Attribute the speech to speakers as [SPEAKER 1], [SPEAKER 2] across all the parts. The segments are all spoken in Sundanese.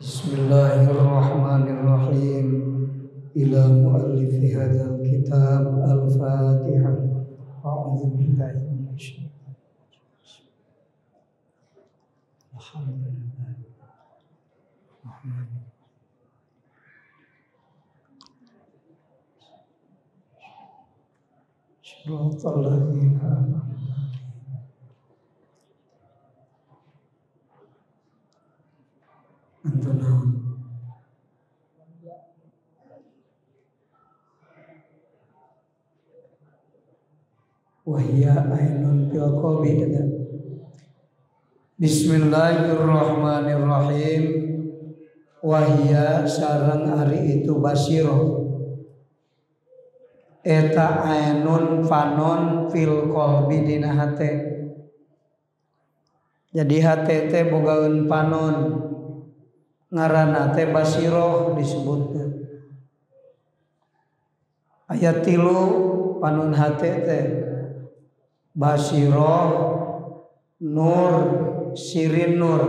[SPEAKER 1] Bismillahirrahmanirrahim. Ila muallifi hadzal kitab al-Fatihah. A'udzu billahi minasyaitonir rajim. Alhamdulillah. Shiratal ladzina an'amta alaihim. Wahya ainun fil qalbi. Bismillahirrahmanirrahim. Wahya sareng ari itu basiroh eta ainun fanon fil qalbi dina hate. Jadi hate teh bogaeun panon ngaranna teh basiroh disebutna. Ayat 3 panon hate teh basiroh nur sirin nur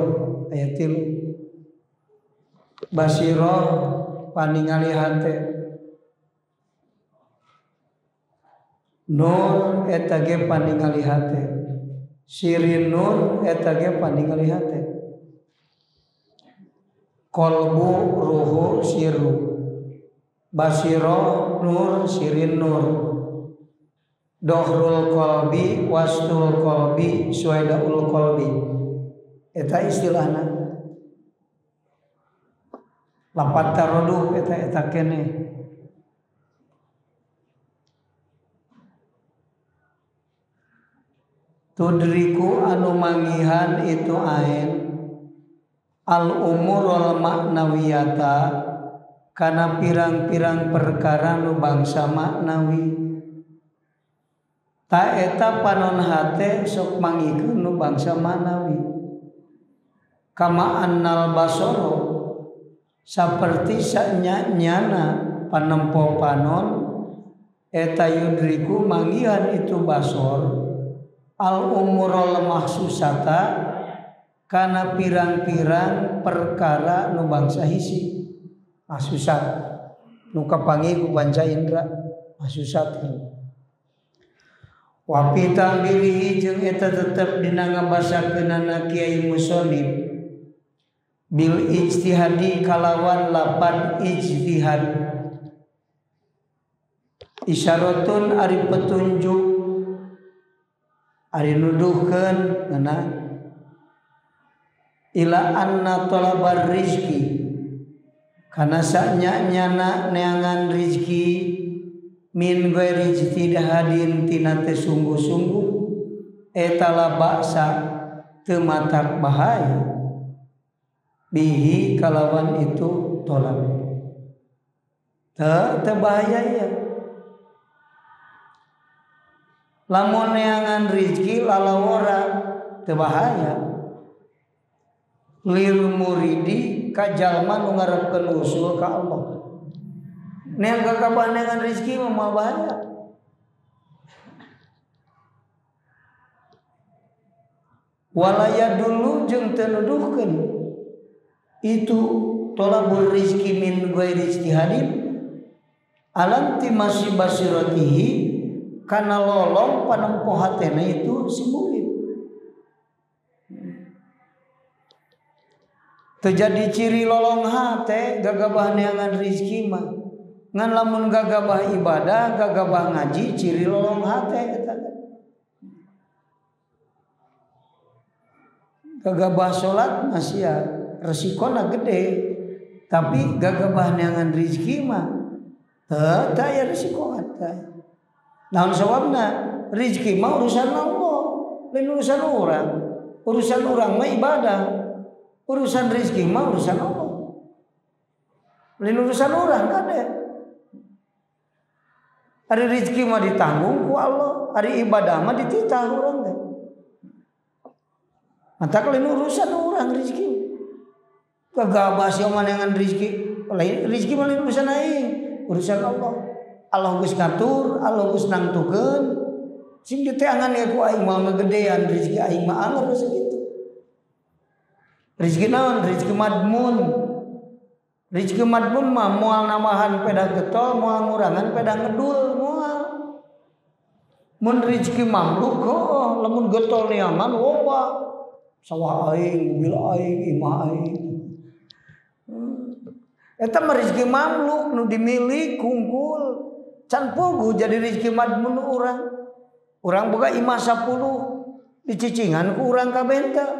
[SPEAKER 1] ayat 3. Basiroh paningali hate, nur eta ge paningali hate, sirin nur eta ge paningali hate. Kolbu ruhu siru, basiroh nur sirin nur, dohrul kolbi wastul kolbi suaidaul kolbi. Eta istilahna lapat taroduh eta eta kene. Tudriku anu mangihan itu ain al umurul maknawiyata kana pirang-pirang perkara nu bangsa maknawi. Ta eta panon hate sok mangikeun nu bangsa maknawi. Kama annal basoro saperti sanyana panempo panon eta yudriku manggihan itu basor al umurul mahsusata kana pirang-pirang perkara nu bangsa hisi mahsusat nu kapanggih ku panca indra mahsusat. Wa pitambirihi jeung eta tetep dina ngabasakeunana Kiai Musonib bil ijtihadi kalawan lapan ijtihad. Isyaratun ari petunjuk ari nuduhkeun ngeunah ila anna talabar rizki kana sanya-nyana neangan rizki min ghairi ijtihadin tina teu sungguh-sungguh eta la baksa teu matak bahaya bihi kalawan itu tolak. Teu bahaya ya. Lamun neangan rizki lalawora teu bahaya. Lil muridi ka jalma nu ngarepkeun usul ka Allah. Neang gagabah neangan rizki mah moal bahaya. Walaya dulu jeung teu nuduhkeun itu tolabul rizki min ghairi ijtihadin alanti masih basiratihi kana lolong panempo hatena itu si murid. Terjadi ciri lolong hate gagabah neangan rizki mah. Ngan lamun gagabah ibadah, gagabah ngaji ciri lolong hate eta. Gagabah salat masih ya resikona gede, tapi gagabah neangan rizki mah teu aya risiko teh. Naon sababna? Rizki mah urusan Allah, lain urusan orang. Urusan orang mah ibadah, urusan rizki mah urusan Allah, lain urusan orang kade. Ari rizki mah ditanggung ku Allah, ari ibadah mah dititah urang teh. Mata lain urusan orang rizki. Gagabah sia neangan rizki, lain rizki mah lain urusan aing, urusan Allah. Allah geus ngatur, Allah geus nangtukeun. Sing diteangan ya ku aing moal ngegedean rizki aing mah anger sakitu. Rizki naon? Rizki madmun. Rezeki madmun mah moal nambahan pedah getol, moal ngurangan pedah ngedul, moal. Mun rezeki mamluk heuh, lamun getol neangan loba. Sawah aing, mobil aing, imah aing. Eta mah rezeki mamluk nu dimilik hungkul. Can puguh jadi rezeki madmun urang. Urang boga imah 10 dicicingan ku urang kabeh teh.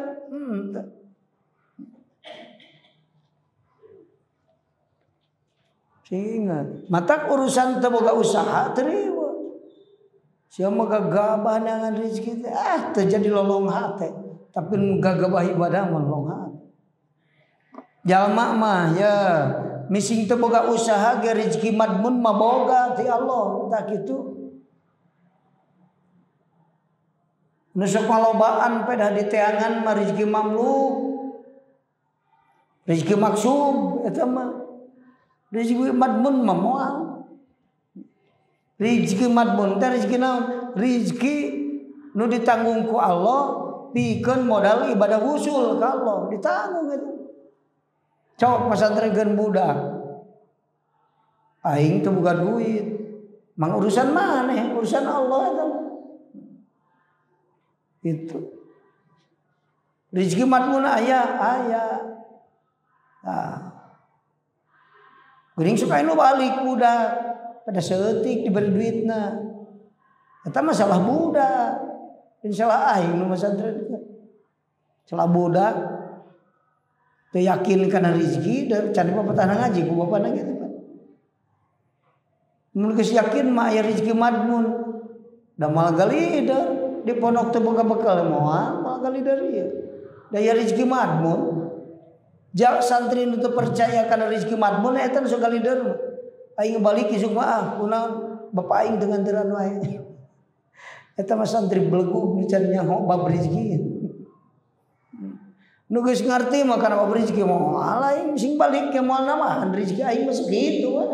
[SPEAKER 1] Ingat, matak urusan teu boga usaha terima. Sia mah gagabah neangan rezeki teh, ah teu jadi lolong hate. Tapi nu gagabah ibadah mah lolong hate. Jalma mah ya mising teu boga usaha ge rezeki madmun mah boga ti Allah, tah kitu. Nu sok malobaan pedah diteangan mah rezeki mamluk. Rezeki maksub eta mah. Rezeki madmun mah moal. Rezeki madmun teh rezeki naon? Rezeki nu ditanggung ku Allah pikeun modal ibadah wusul ka Allah, ditanggung eta. Cok pasantrenkeun budak. Aing teu boga duit. Mang urusan maneh, urusan Allah eta. Itu. Rezeki madmun aya, aya. Nah. Geuning sok anu balik budak pada seutik diberi duitna. Eta masalah budak. Lain salah aing nu masantren. Salah budak teu yakin kana rezeki da can papatahna ngaji ku bapana kitu kan. Mun geus yakin mah aya rezeki madmun. Da moal galider di pondok teu boga bekal moal, moal galider ieu. Da aya rezeki madmun. Jak santri nu teu percaya kana rezeki madmun eta nu sok galider. Aing balik isuk mah ah kunaon bapak aing teu nganteran wae. Eta mah santri belegug can nyaho bab rezeki. Nu geus ngarti mah kana bab rezeki moal aing sing balik ke moal namahan rezeki aing mah sakitu we.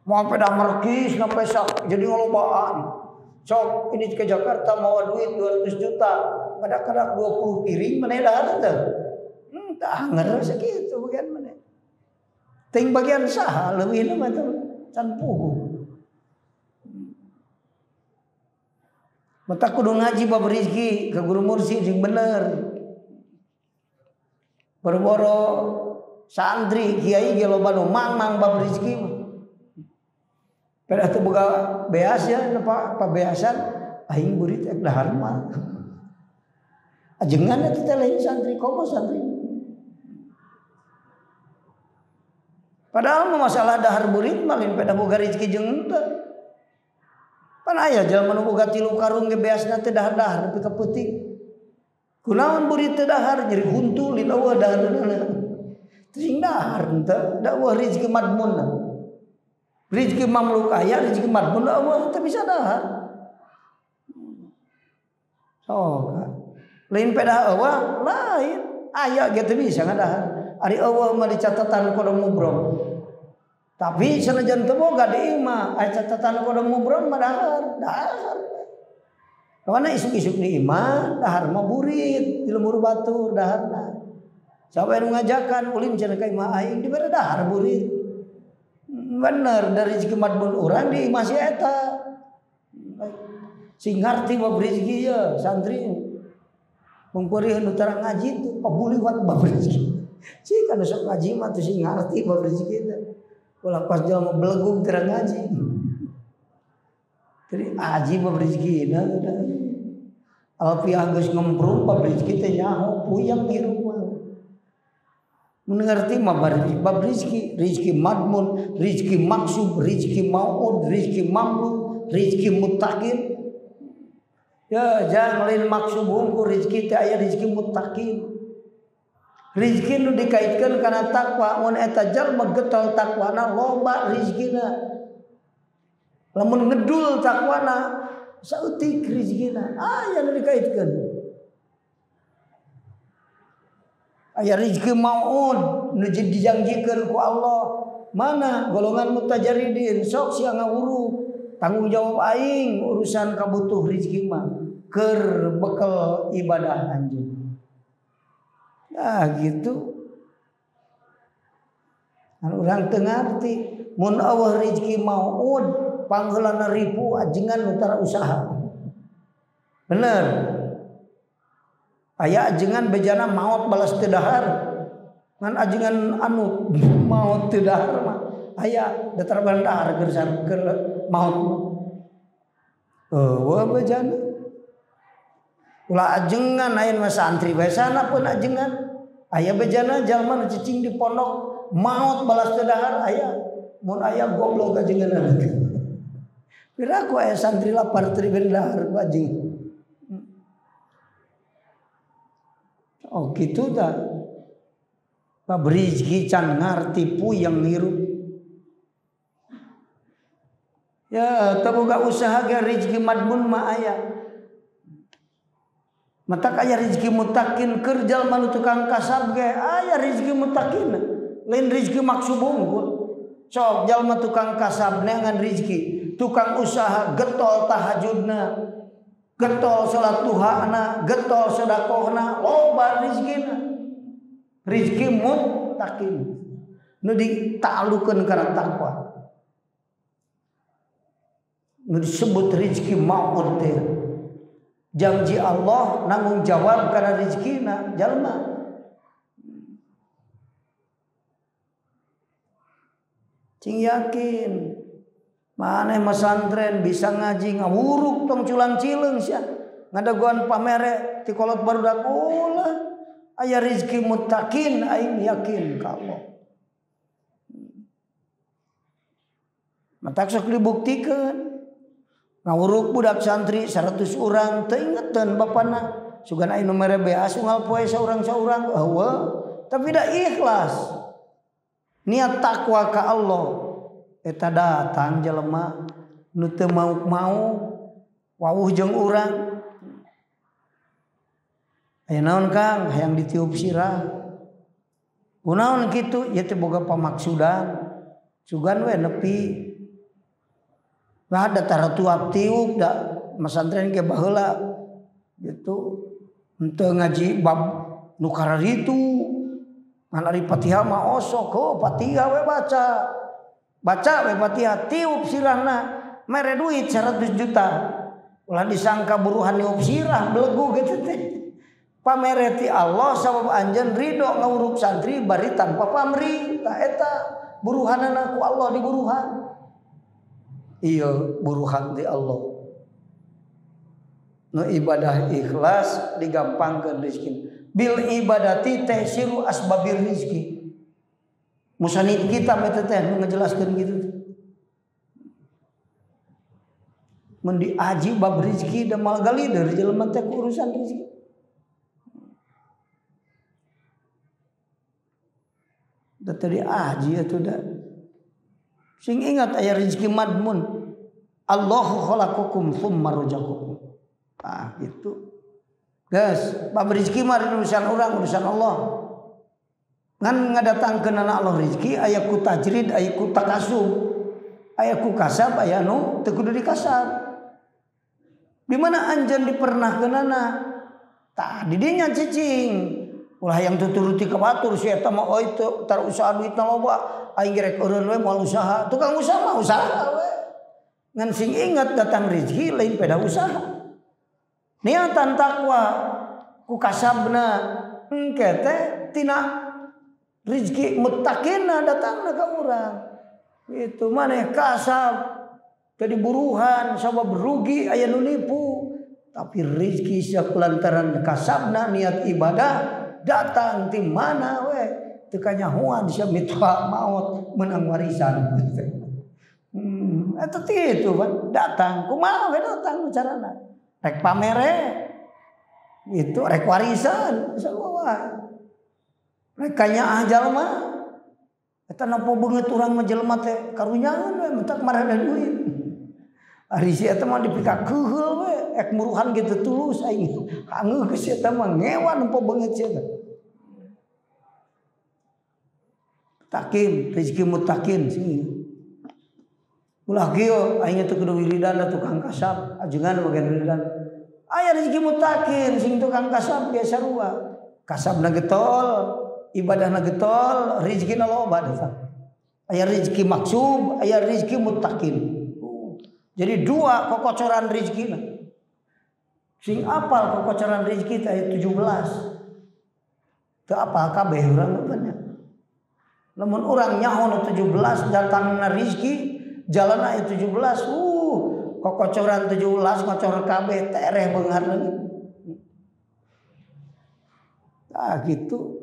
[SPEAKER 1] Moal pedah merkis na pesak jadi ngalobaan. Sok ini ke Jakarta mawa duit 200 juta, kada-kada 20 piring maneh dahar teh. Tak anger sakitu bagian mana. Ting bagian saha leuwihna mah teh can puguh. Mata kudu ngaji bab rezeki ke guru mursyid sing bener. Boro-boro santri kiai ge loba nu mang-mang bab rezeki mah. Pedah teu boga beas ya napa pabeasan aing burit ek dahar mah. Ajengan eta teh lain santri komo santri. Padahal masalah dahar burit mah lain pedah boga rezeki jeung henteu. Pan aya jalma nu boga 3 karung ge beasna teh dahar-dahar nepi ka peuting. Kunaon burit teh dahar nyeri huntu lin eueuh daharna. Teuing dahar henteu, da eueuh rezeki madmun. Rezeki mamluk aya, rezeki madmun eueuh teu bisa dahar. Sok. Lain pedah eueuh lain, aya ge teu bisa ngadahar. Ari eueuh mah dicatatan kodong mubrom. Tapi sanajan teu boga di imah, aya catatan kodong mubrom mah dahar, dahar. Karena isuk-isuk di imah, dahar mah burit di lembur batur daharna. Sampai nu ngajakan ulin cenah ka imah aing dibere dahar burit. Bener dari rezeki madmun urang di imah si eta. Sing ngarti bab rezeki ye santri. Mungkurih nu tarang ngaji teu pabuliwat bab rezeki. Cik kan sok ngaji mah teu sing ngarti bab rezeki teh. Ulah pas jelema belegug teu ngaji. Jadi aji bab rezeki na. Alfiah geus ngemprung bab rezeki teh nyaho puyeng hirup mah. Mun ngarti mah bab rezeki, rezeki madmun, rezeki maksub, rezeki mauud, rezeki mamluk, rezeki muttaqin. Ya jangan lain maksub hungkul rezeki teh aya rezeki muttaqin. Rezeki nu dikaitkeun kana takwa, mun eta jalma getol takwana loba rezekina. Lamun ngedul takwana saeutik rezekina. Aya nu dikaitkeun. Aya rezeki maud nu dijanjikeun ku Allah. Mana golongan mutajaridin sok sia ngawuruk. Tanggung jawab aing urusan kabutuh rezeki mah keur bekel ibadah anjeun. Nah gitu. Ngan urang teu ngarti mun eueuh rezeki mauud pangheulana ripu ajengan nu tara usaha. Bener. Aya ajengan bejana maot balas teu dahar. Ngan ajengan anu maot teu dahar mah aya datar bandar keur maot. Eueuh bejana. Ulah ajengan aya mah santri bae sana pun ajengan. Aya bejana jalma nu cicing di pondok maot balas teu dahar aya. Mun aya goblok ajengan. Piraku aya santri lapar teu diberi dahar ku ajengan. Oh gitu dah. Bab rezeki can ngarti puyeng hirup. Ya teu boga usaha ge rezeki madmun mah aya. Matak aya rezeki mutakin keur jalma nu tukang kasab ge aya rezeki mutakin. Lain rezeki maksub unggul. Sok jalma tukang kasab neangan rezeki, tukang usaha getol tahajudna, getol salat duhana, getol sedekahna, loba rezekina. Rezeki mutakin nu ditalukeun kana takwa. Nu disebut rezeki maud teh. Janji Allah nanggung jawab kana rezekina jalma. Cing yakin maneh masantren bisa ngaji ngawuruk tong culang cileung sia. Ngadagoan pamere ti kolot barudak ulah aya rezeki mutakin aing yakin ka Allah. Matak sok dibuktikeun. Ngawuruk budak santri 100 urang teu ingeteun bapana. Sugan aing nu mere beas unggal poe saurang-saurang eueuh tapi da ikhlas. Niat takwa ka Allah eta datang jelema nu teu mau-mau wawuh jeung urang. Aya naon Kang hayang ditiup sirah. Kunaon kitu ieu teh boga pamaksudan. Sugan we nepi. Lah da tara tuap tiup da masantren ge baheula gitu. Henteu ngaji bab nu kararitu. Ngan ari Fatihah mah osok heuh Fatihah we baca. Baca we Fatihah tiup sirahna mere duit 100 juta. Ulah disangka buruhan niup sirah belegu gitu teh. Pamere ti Allah sabab anjeun ridho ngawuruk santri bari tanpa pamrih. Tah eta buruhanana ku Allah diburuhan. Iya buruhan ti Allah. Nu ibadah ikhlas digampangkeun rezeki. Bil ibadati tahsiru asbabir rizki. Musanid kita eta teh nu ngajelaskeun kitu. Mun diaji bab rezeki da mal galider jelema teh ku urusan rezeki. Da teu diaji atuh da. Sing ingat aya rezeki madmun. Allahu khalaqakum tsumma razaqakum. Ah gitu. Guys, bab rezeki mah urusan orang, urusan Allah. Ngan ngadatangkeun anak Allah rezeki aya ku tajrid, aya ku takasub, aya ku kasab, aya nu teu kudu dikasab. Di mana anjeun dipernahkeunana? Tah di dinya cicing. Ulah yang tuturuti ka batur si eta mah euy teu tar usaha duitna loba, aing rek eureun we moal usaha. Tukang usaha mah usaha we. Ngan sing ingat datang rezeki lain peda usaha. Niatan takwa ku kasabna engke teh tina rezeki muttaqina datangna ka urang. Itu maneh kasab teu diburuhan sabab rugi aya nu nipu, tapi rezeki sia lantaran kasabna niat ibadah datang ti mana we teu kanyahoan sia mitoha maot menang warisan. Eta kitu pan datang kumaha we datang carana. Rek pamere itu rek warisan sarua. Rek kanyaah jalma eta nempo beungeut urang mah jelema teh karunyangan we mentak marada duit. Ari si eta mah dipikakeheul we ek muruhan ge teu tulus aing. Hangeuh geus si eta mah ngewa nempo beungeut si eta. Takin rezeki mutakin sing. Ulah kieu aing teu kudu wiridan tukang kasab ajengan bagian wiridan. Aya rezeki mutakin sing tukang kasab ge sarua. Kasabna getol, ibadahna getol, rezekina loba datang. Aya rezeki maksub, aya rezeki muttaqin. Jadi dua kokocoran rezeki. Sing apal kokocoran rezeki teh aya 17. Teu apal kabeh urang mah. Lamun urang nyaho nu 17 datangna rezeki, jalanna aya 17. Kokocoran 17 ngocor kabeh tereh beunghar lagi. Tah gitu.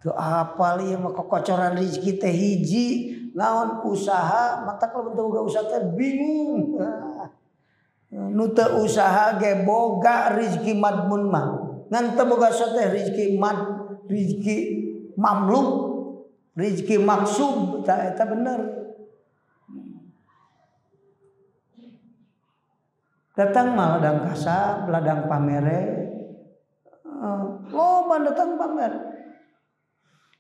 [SPEAKER 1] Teu apal ieu mah kokocoran rezeki teh hiji, naon usaha, matak lamun teu boga usaha teh bingung. Nu teu usaha ge boga rezeki madmun mah. Ngan teu boga usaha teh rezeki mad, rezeki mamluk, rezeki maksub, tah eta bener. Datang mah ladang kasab, ladang pamere. Loba datang pamer.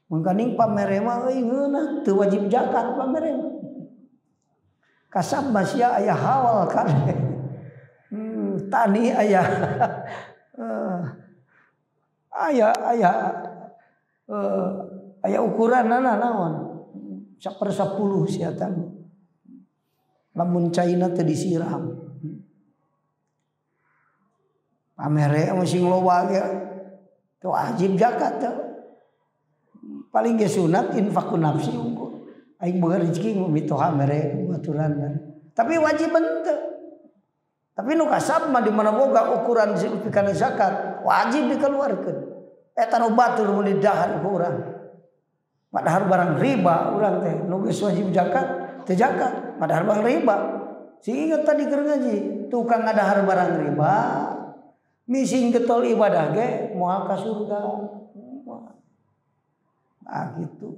[SPEAKER 1] Mangkaning pamere mah euy ngeunah teu wajib zakat pamere. Kasab mah sia aya hawal kabeh. Tani aya aya aya aya ukuranana naon? 1/10 sia tani. Lamun caina teu disiram. Pamere mah sing loba ge teu wajib zakat teu. Paling ge sunat infakun nafsi unggul. Aing boga rezeki mitoha mere baturan. Tapi wajib henteu. Tapi nu kasab mah di mana boga ukuran pikana zakat wajib dikeluarkeun. Eta nu batur mun didahar ku urang. Padahal barang riba urang teh nu geus wajib zakat teu zakat, padahal barang riba. Sing inget tadi keur ngaji, tukang ngadahar barang riba mising getol ibadah ge moal ka surga. Ah gitu.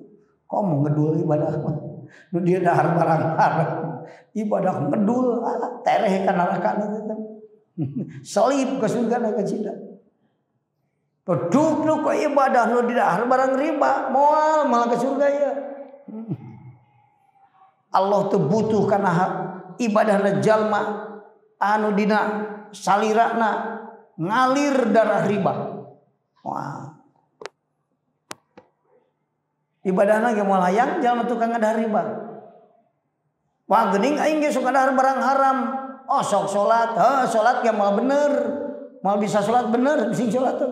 [SPEAKER 1] Kok mau ngedul ibadah mah? Nu dia dahar barang haram. Ibadah ngedul, ah, tereh ka neraka teh. Selip ke surga na kacida. Peduk nu ibadah nu didahar barang riba, moal malah ke surga ya. Allah teu butuh kana ibadahna jalma anu dina salirana ngalir darah riba. Wah. Ibadahna ge moal hayang jalma tukang ngadahar riba. Wah geuning aing ge sok ngadahar barang haram. Oh sok salat, heuh salat ge moal bener. Moal bisa salat bener, sing salat teh.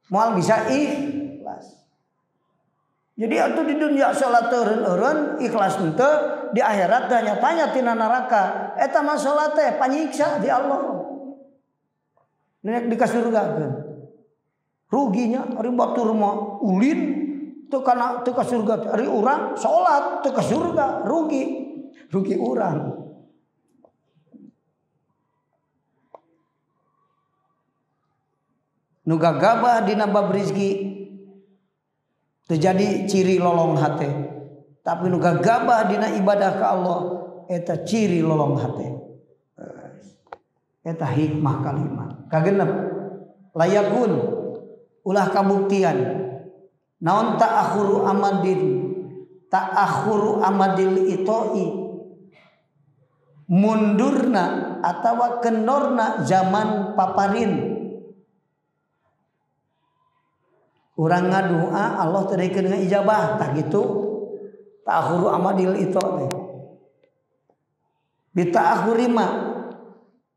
[SPEAKER 1] Moal bisa ikhlas. Jadi atuh di dunia salat eureun-eureun ikhlas henteu, di akhirat tanya-tanya tina neraka. Eta mah salat teh panyiksa di Allah. Nek dikasurgakeun. Ruginya ari batur mah ulin teu kana teu ka surga, ari urang salat teu ka surga, rugi. Rugi urang. Nu gagabah dina bab rezeki terjadi ciri lolong hate. Tapi nu gagabah dina ibadah ka Allah eta ciri lolong hate. Eta hikmah kalimat. Kagenep layakun ulah kabuktian naon ta'akhuru amadin ta'akhuru amadil itoi mundurna atawa kendorna zaman paparin. Urang ngadua Allah teu dikeun ijabah tah kitu ta'akhuru amadil ito teh bi ta'akhurima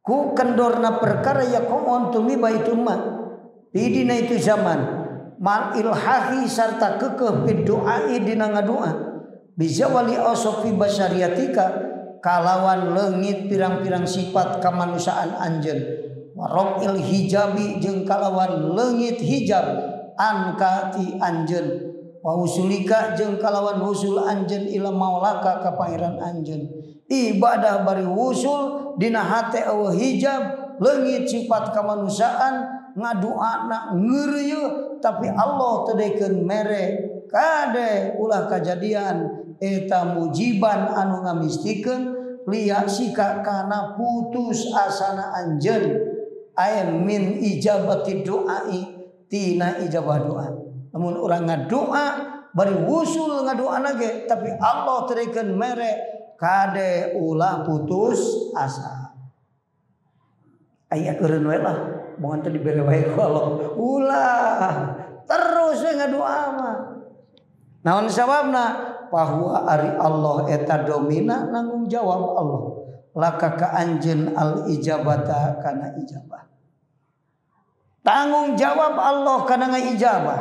[SPEAKER 1] ku kendorna perkara yaqon tumiba itu ma bidina itu zaman mal ilhahi sarta kekeh bidu'ai dina ngadua bizawali awsofi basyariatika kalawan leungit pirang-pirang sifat kamanusiaan anjeun warofil hijabi jeung kalawan leungit hijab anka ti anjeun wa usulika jeung kalawan usul anjeun ila maulaka ka pangeran anjeun. Ibadah bari usul dina hate eueuh hijab leungit sifat kamanusiaan ngaduana ngeureuh tapi Allah teu dekeun mere kade ulah kajadian eta mujiban anu ngamistikeun liya sika kana putus asana anjeun ay min ijabati duai tina ijabah doa. Namun urang ngadoa bari wusul ngadoana ge tapi Allah teu dekeun mere kade ulah putus asa. Aya eureun we lah bongan teh dibere wae ku Allah. Ulah terus we ngadoa mah. Naon sababna? Bahwa ari Allah eta domina nanggung jawab Allah. Laka ka anjeun al ijabata kana ijabah. Tanggung jawab Allah kana ngaijabah.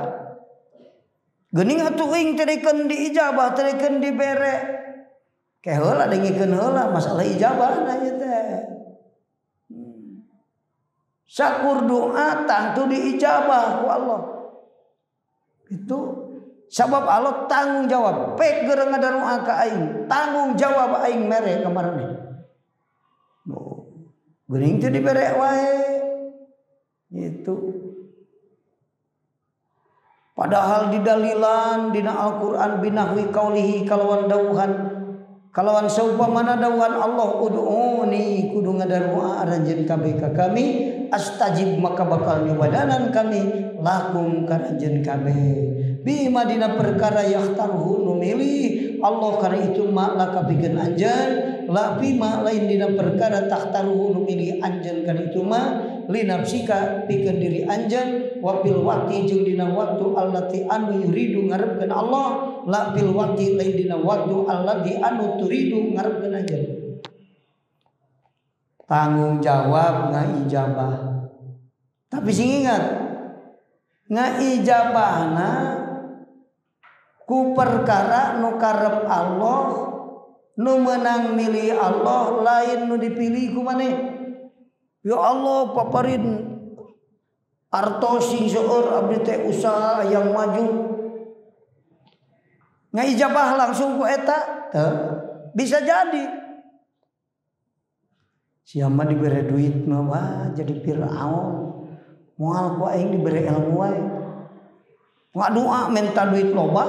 [SPEAKER 1] Geuning atuh euing teh dikeun diijabah, teh dikeun dibere. Ke heula dengikeun heula masalah ijabah na ieu teh. Sakur doa tangtu diijabah ku Allah. Itu sabab Allah tanggung jawab. Pek geurang ngadaroa ka aing, tanggung jawab aing mere ka maraneh. Oh, geuning teh dibere wae. Itu. Padahal didalilan dina Al-Qur'an binahwi qaulihi kalawan dawuhan kalawan saupamana dawuhan Allah ud'uni kudu ngadaroa aranjeun kabeh ka kami astajib maka bakal nyubadanan kami lakum ka anjeun kabeh bima dina perkara yahtaruhu nu milih Allah kana itu ma laka pikeun anjeun la bima lain dina perkara tahtaruhu nu milih anjeun kana itu ma linafsika pikeun diri anjeun wa bil waqti jeung dina waktu allati anu yuridu ngarepkeun Allah la bil waqti lain dina waktu allati anu turidu ngarepkeun anjeun. Tanggung jawab ngaijabah. Tapi sing ingat ngaijabahna ku perkara nu karep Allah nu meunang milih Allah lain nu dipilih ku maneh. Ya Allah paparin artos sing seueur abdi teh usaha yang maju. Ngaijabah langsung ku eta teu bisa jadi. Siapa diberi duit mah wah jadi Firaun. Moal ku aing diberi ilmu wae. Ngadoa minta duit loba.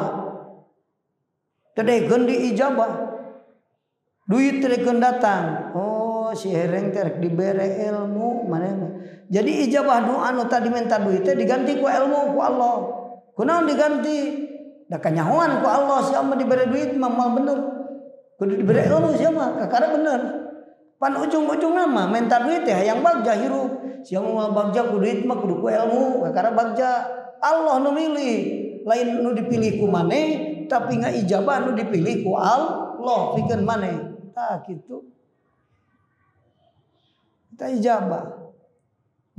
[SPEAKER 1] Teu dekeun diijabah. Duit teu dekeun datang. Oh si hereng teh rek dibere ilmu manehna. Jadi ijabah doa nu tadi minta duit teh diganti ku ilmu ku Allah. Kunaon diganti? Da kanyahoan ku Allah siapa dibere duit mah moal bener. Kudu dibere ilmu siapa kakara bener. Pan ujung-ujung nama minta duit teh hayang bagja hirup. Siapa mah bagja ku duit mah kudu ku ilmu kakara bagja. Allah nu milih, lain nu dipilih ku maneh tapi ngaijabah nu dipilih ku Allah pikeun maneh. Tah kitu. Kita ijabah.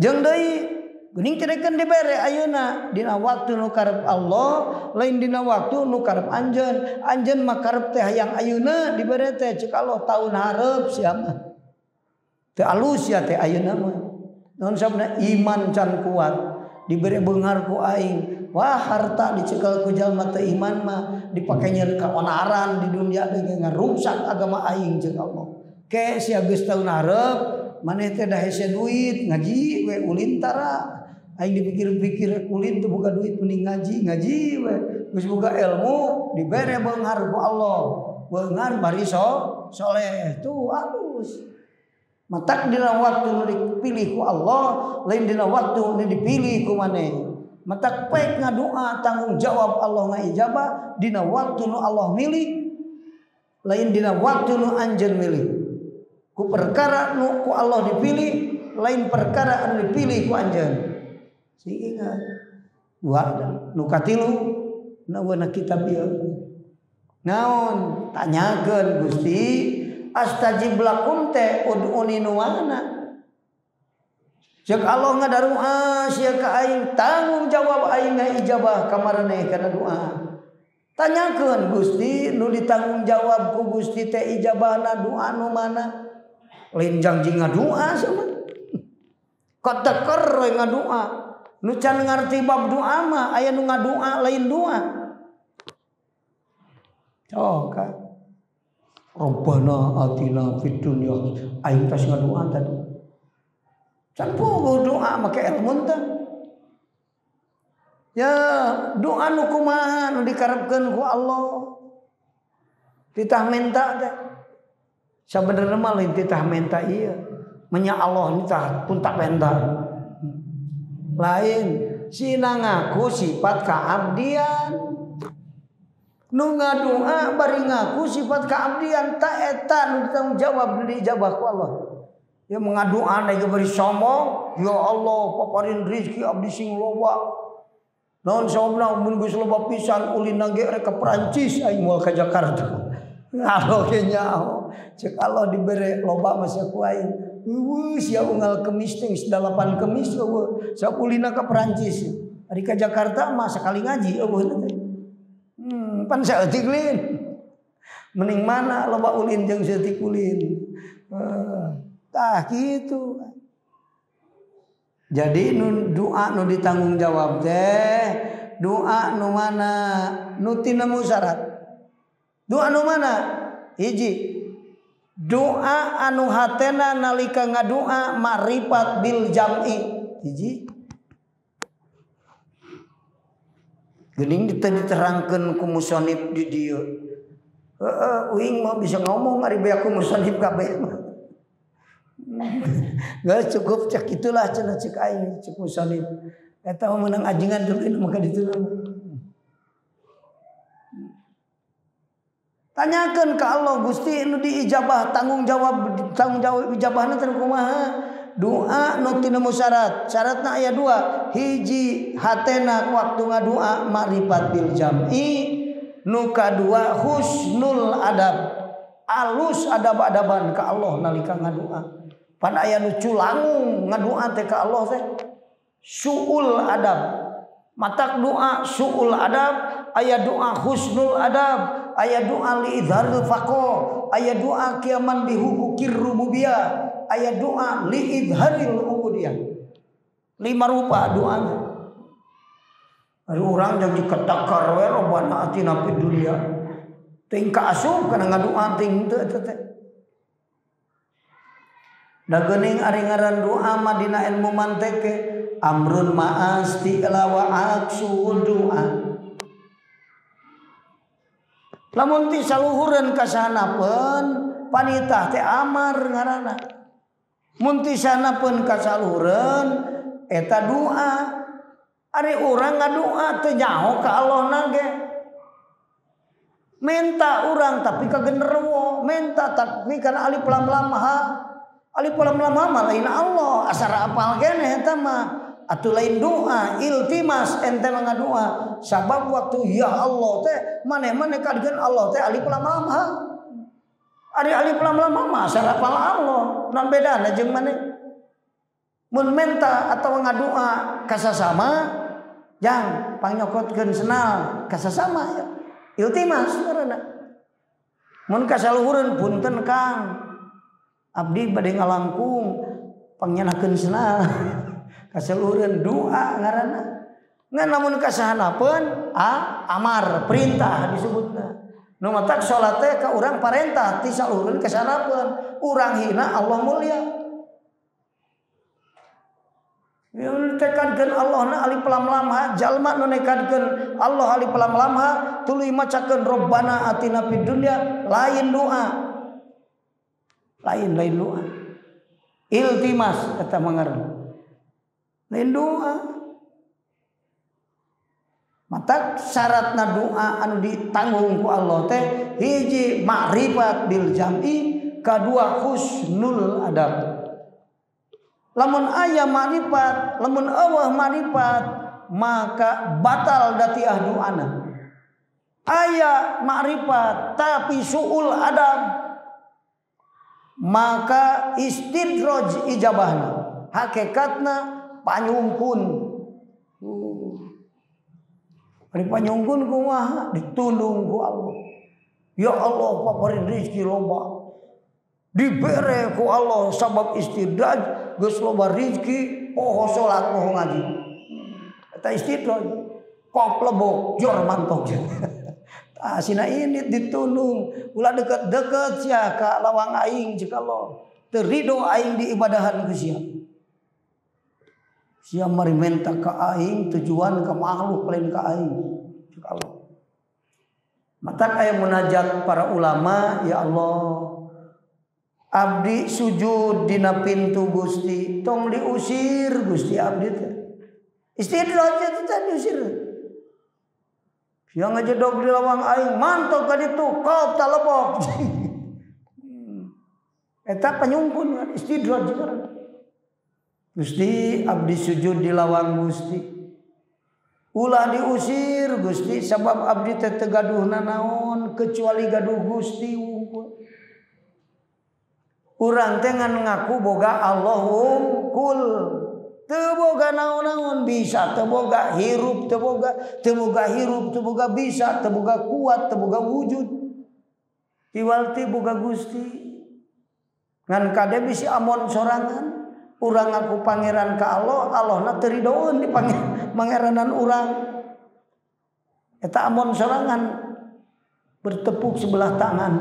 [SPEAKER 1] Jeung deui geuning teh dekeun dibere ayeuna dina waktu nu karep Allah lain dina waktu nu karep anjeun. Anjeun mah karep teh hayang ayeuna dibere teh ceuk Allah taun hareup sia mah. Teu alus ya teh ayeuna mah. Naon sababna iman can kuat dibere beunghar ku aing. Wah harta dicekel ku jalma teu iman mah dipake nyeun kaonaran di dunia deui ngarusak agama aing ceuk Allah. Ke sia geus taun hareup maneh teh da hese duit ngaji we ulin tara. Aing dipikir-pikir ulin teu boga duit mending ngaji ngaji we. Geus boga ilmu dibere beunghar ku Allah. Beunghar bari soleh tuh alus. Matak dina waktu nu dipilih ku Allah lain dina waktu nu dipilih ku maneh. Matak pek ngadoa tanggung jawab Allah ngaijabah dina waktu nu Allah milih lain dina waktu nu anjeun milih. Ku perkara nu ku Allah dipilih lain perkara anu dipilih ku anjeun. Sing ingat dua nu katilu na kitab ieu. Naon tanyakeun Gusti astajib lakum teh ud'uni nu mana? Ceuk Allah ngadaroa sia ka aing tanggung jawab aing ngaijabah ka maraneh kana doa. Tanyakeun Gusti nu ditanggung jawab ku Gusti teh ijabahna doa nu mana? Lain janji ngadoa sama. Kateker we ngadoa. Nu can ngarti bab doa mah aya nu ngadoa lain doa. Oh ka. Rabbana atina fid dunya aing tas ngadoa tadi. Can puguh doa make ilmu teh. Ya doa nu kumaha nu dikarepkeun ku Allah. Titah menta teh. Sabenerna mah lain titah menta ieu. Menya Allah nitah pun tak menta. Lain sina ngaku sifat kaabdian. Nu ngadoa bari ngaku sifat kaabdian ta eta nu ditanggung jawab nu diijabah ku Allah. Ya mengadoa deui bari sombong, ya Allah paparin rezeki abdi sing loba. Naon sababna mun geus loba pisan ulin ge rek ka Perancis aing moal ka Jakarta. Allah ge nyaho. Cek Allah dibere loba mah sia ku aing. Eueuh sia unggal kemis teh geus 8 kemis eueuh. Sok ulina ka Perancis. Ari ka Jakarta mah sakali ngaji eueuh teh. Pan saeutik lin. Mending mana loba ulin jeung saeutik ulin. Tah kitu. Jadi nu doa nu ditanggung jawab teh doa nu mana nu tinemu syarat. Doa nu mana? Hiji. Doa anu hatena nalika ngadoa makrifat bil jam'i. Hiji. Geuning diterangkeun ku musonib di dieu. Heeh, uing mah bisa ngomong ari beak ku musonib kabeh mah. Geus cukup cek itulah cenah cek aing cek musonib. Eta mah meunang ajengan dulu maka ditu. Tanyakeun ka Allah Gusti nu diijabah tanggung jawab ijabahna teh kumaha? Doa nu tinemu syarat. Syaratna aya dua. Hiji hatena waktu ngadoa makrifat bil jam'i, nu kadua husnul adab. Alus adab-adaban ka Allah nalika ngadoa. Pan aya nu culangung ngadoa teh ka Allah teh suul adab. Matak doa suul adab, aya doa husnul adab, aya doa li idharil faqo, aya doa kiaman bihukukir rububiyah, aya doa li idharil ubudiyah. 5 rupa doanya. Ari urang jeung diketakar we robana atina fid dunya. Teuing ka asup kana ngadoa ting teu eta teh. Da geuning ari ngaran doa mah dina ilmu mantek amrun ma'asti lawa aksu doa. Lamun ti saluhureun ka sahanapeun panitah teh amar ngaranna. Mun ti sahanapeun ka saluhureun eta doa. Ari urang ngadoa teu nyaho ka Allahna ge. Minta urang tapi ka genderuwo, minta tapi kana alif lam lam ha. Alif lam lam ha mah lain Allah, asar apal keneh eta mah. Atuh lain doa, iltimas ente mah ngadoa. Sabab waktu ya Allah teh maneh-maneh kadieun Allah teh alif lam lam ha. Ari alif lam lam ha mah asar apal Allah. Naon bedana jeung maneh? Mun menta atawa ngadoa ka sasama jang pangnyokotkeun senal ka sasama ya. Iltimas ngaranna. Mun ka saluhureun punten Kang. Abdi bade ngalangkung pangnyenakeun senal. Kasaluhureun doa ngaranna. Ngan lamun kasahanapeun amar perintah disebutna. Nu matak salat teh ka urang parentah ti saluhureun kasahanapeun. Urang hina Allah mulia. Nu tekadkeun Allahna alif lam lam ha, jalma nu nekadkeun Allah alif lam lam ha, tuluy macakeun Robbana atina fid dunya, lain doa. Lain doa. Iltimas eta mah ngaranna. Lain doa. Matak syaratna doa anu ditanggung ku Allah teh hiji makrifat bil jam'i, kadua husnul adab. Lamun aya makrifat, lamun eueuh makrifat, maka batal datiah doana. Aya makrifat tapi suul adab, maka istidraj ijabahna. Hakikatna panyungkun. Ari panyungkun kumaha? Ditundung ku Allah. Ya Allah paparin rezeki loba. Dibere ku Allah sabab istidraj geus loba rezeki poho salat poho ngaji. Eta istidraj. Kop lebok jor mantok. Tah sina ini ditundung ulah deket-deket sia ka lawang aing cek Allah. Teu rido aing diibadahan ku sia. Sia mari menta ka aing tujuan ka makhluk lain ka aing cek Allah. Matak aya munajat para ulama, ya Allah abdi sujud dina pintu Gusti, tong diusir Gusti abdi teh. Istidraj teh diusir. Sia ngajedog di lawang aing mantok ka ditu kop talebok. Eta panyungkun istidraj ngaranna. Gusti abdi sujud di lawang Gusti. Ulah diusir Gusti sabab abdi teh teu gaduh nanaon kecuali gaduh Gusti wungkul. Urang teh ngan ngaku boga Allah wungkul. Teu boga naon-naon bisa, teu boga hirup, teu boga hirup, teu boga bisa, teu boga kuat, teu boga wujud. Tiwal ti boga Gusti. Ngan kade bisi amon sorangan. Urang ngaku pangeran ka Allah, Allahna teu ridoeun di pangeranan urang. Eta amon sorangan bertepuk sebelah tangan.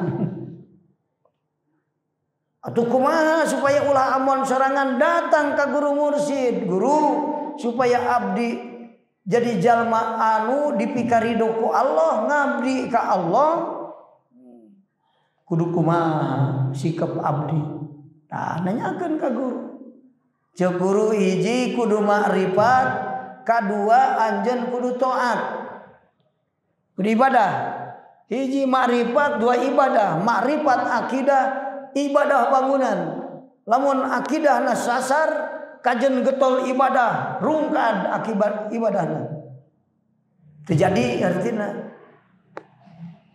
[SPEAKER 1] Atuh kumaha supaya ulah amon sorangan datang ka guru mursyid, guru supaya abdi jadi jalma anu dipikarido ku Allah, ngabdi ka Allah. Kudu kumaha sikap abdi. Tah nanyakeun ka guru. Ceuk guru hiji kudu makrifat, kadua anjeun kudu taat. Kudu ibadah. Hiji makrifat, dua ibadah. Makrifat akidah, ibadah bangunan. Lamun akidahna sasar, kajen getol ibadah, rungkad akibat ibadahna. Terjadi artina.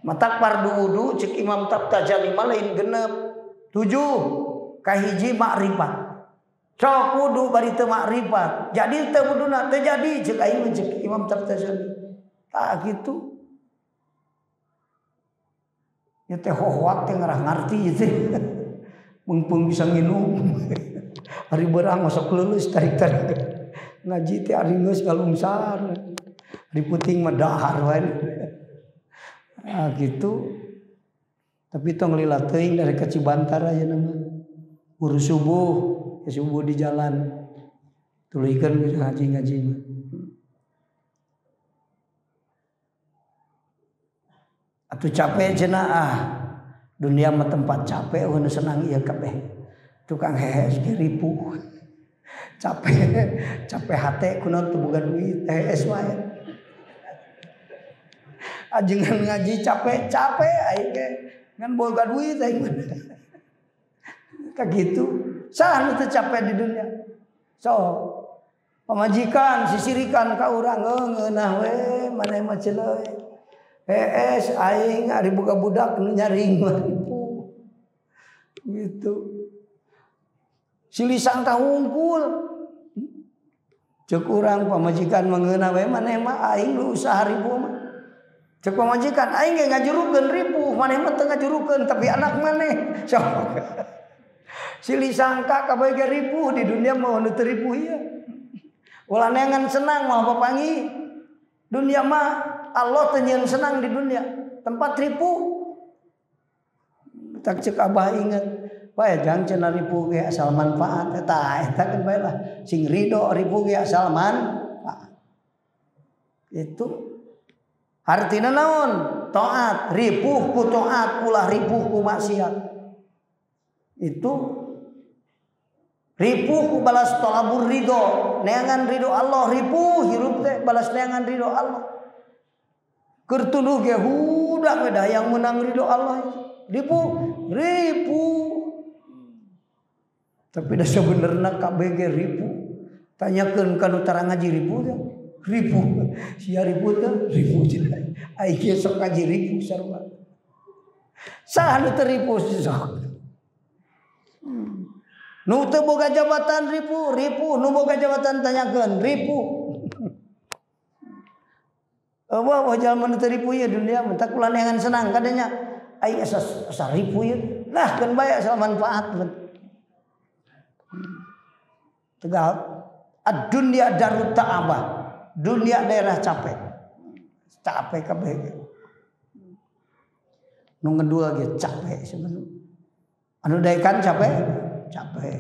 [SPEAKER 1] Matak fardu wudu cek Imam Tabtajali mah lain genep. 7 kahiji makrifat. Sok wudu bari teu makrifat. Jadi teu wuduna teu jadi cek aing cek Imam Tabtajali. Tah kitu. Ya teh hohoak teh ngarah ngarti ieu teh. Meungpeung bisa nginum. Ari beurang masuk leuleus tarik-tarik. Ngaji teh ari geus ngalungsar. Ari puting mah dahar wae. Ah gitu. Tapi tong lila teuing dari ka Cibantar ayeuna mah. Urus subuh, ya subuh di jalan. Tuluykeun ngaji-ngaji mah. Atuh capek cenah ah. Dunia mah tempat capek eueuh senang ieu kabeh. Tukang hehes ge ripuh. Capek, capek hate kunaon teu boga duit, hehes wae. Ajengan ngaji capek-capek aing ge ngan boga duit aing mah. Ka kitu, saha nu teu capek di dunia? So, pamajikan sisirikan ka urang ngeunah we maneh mah cenah we. Hees aing ari boga budak nu nyaring mah ripuh. Gitu. Silih sangka hungkul. Ceuk urang pamajikan mah ngeunah we maneh mah aing nu usaha ripuh mah. Ceuk pamajikan aing ge ngajurukeun ripuh, maneh mah teu ngajurukeun tapi anak maneh. Sok. Silih sangka kabeh ge ripuh di dunia mah nu teu ripuh ieu. Ulah neangan senang moal papanggih. Dunia mah Allah teu nyieun senang di dunia, tempat ripuh. Tak ceuk abah inget, bae jang cenah ripuh ge asal manfaat eta eta kan bae lah. Sing ridho ripuh ge asal manfaat. Itu artina naon? Taat, ripuh ku taat, ulah ripuh ku maksiat. Itu ripuh ku balas tolabur ridho, neangan ridho Allah, ripuh hirup teh balas neangan ridho Allah. Keur tunduh ge hudak we dah yang menang ridho Allah. Ripuh, ripuh. Tapi dah sebenarnya kabeh ge ripuh. Tanyakeun ka nu tara ngaji ripuh teh. Ripuh. Sia ripuh teh, ripuh cenah. Aing ge sok ngaji ripuh sarua. Saha nu teu ripuh sok. Nu teu boga jabatan ripuh, ripuh, nu boga jabatan tanyakeun ripuh. Eueuh wah jalma nu teu ripuh ieu dunia mah tak ulah neangan senang kadenya. Aing asa asa ripuh ieu. Lah keun bae asal manfaat. Tegal ad-dunya darut ta'abah. Dunia daerah capek. Capek kabeh. Nu ngedul ge capek sebenarnya. Anu daekan capek? Capek.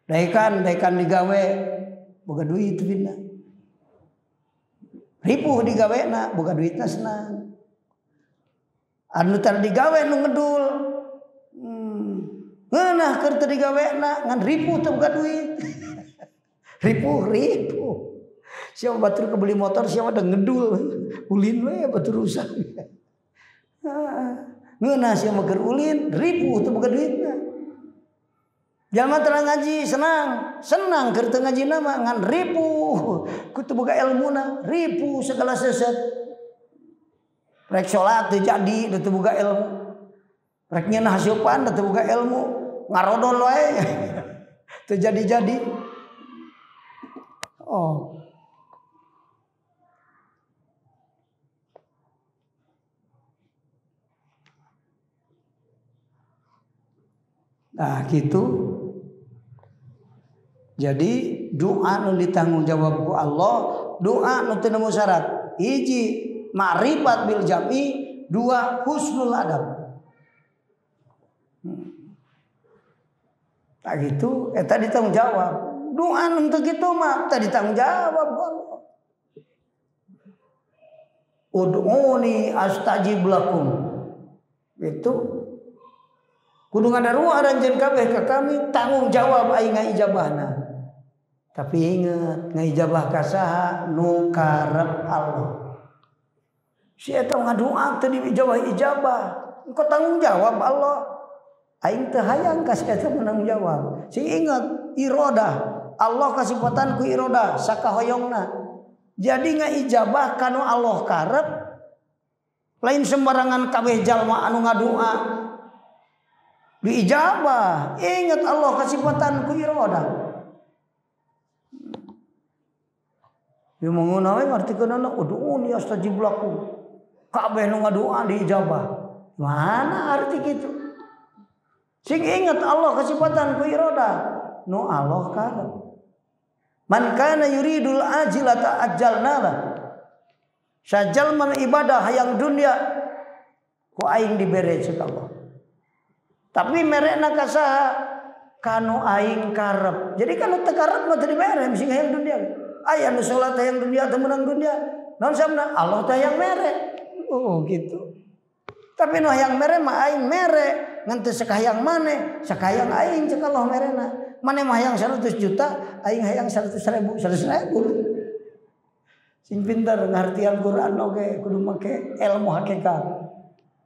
[SPEAKER 1] Daekan, daekan digawe boga duit pindah. Ripuh digawena boga duitna senang. Anu tar digawe nu ngedul. Ngeunah keur teu digawena ngan ripuh teu boga duit. Ripuh, ripuh. Siapa batur kebeli motor, siapa ada ngedul. Ulin we batur rusak. Ngeunah siapa keur ulin, ripuh teu boga duitna. Jalma teu ngaji senang, senang keur teu ngaji mah ngan ripuh. Ku teu boga ilmuna, ripuh segala seset. Rek salat teu jadi, teu boga ilmu. Rek nyeunah hasupan teu boga ilmu, ngarodol wae. Teu jadi-jadi. Oh. Nah gitu. Jadi doa nu ditanggung jawab ku Allah, doa nu teu nemu syarat. Hiji ma'rifat bil jami, dua husnul adab. Tak gitu, eta ditanggung jawab. Doa nu teu kitu mah teu ditanggung jawab ku Allah. Ud'uni astajib lakum. Itu kudu ngadarua aranjeun kabeh ka kami tanggung jawab aing ngaijabahna. Tapi ingat ngaijabah ka saha nu karep Allah. Si eta ngadoa teu diijabah ijabah, engko tanggung jawab Allah. Aing teu hayang ka si eta menang jawab. Si ingat irodah, Allah kasipatan ku irodah sakahoyongna. Jadi ngaijabah kanu Allah karep lain sembarangan kabeh jalma anu ngadoa diijabah. Ingat Allah kasipatan ku irodah. Ya mengeuna we ngartikeunana ud'uni astajib lakum. Kabeh nu ngadoa diijabah. Mana arti kitu? Sing ingat Allah kasipatan ku irodah nu Allah karep. Man kana yuridul ajilata ajjalna lah. Sajalma ibadah hayang dunia ku aing dibere cek Allah. Tapi merekna ka saha kanu aing karep. Jadi kanu teu karep mah teu dibere mesti hayang dunia. Aya nu salat hayang dunia teu meunang dunia. Naon sababna? Allah teh hayang mere. Oh gitu. Tapi nu hayang mere mah aing mere, ngan teu sakahayang maneh, sakahayang aing cek Allah merena. Maneh mah hayang 100 juta, aing hayang 100 ribu, 100 ribu. Sing pinter ngartian Quran oge kudu make ilmu hakikat.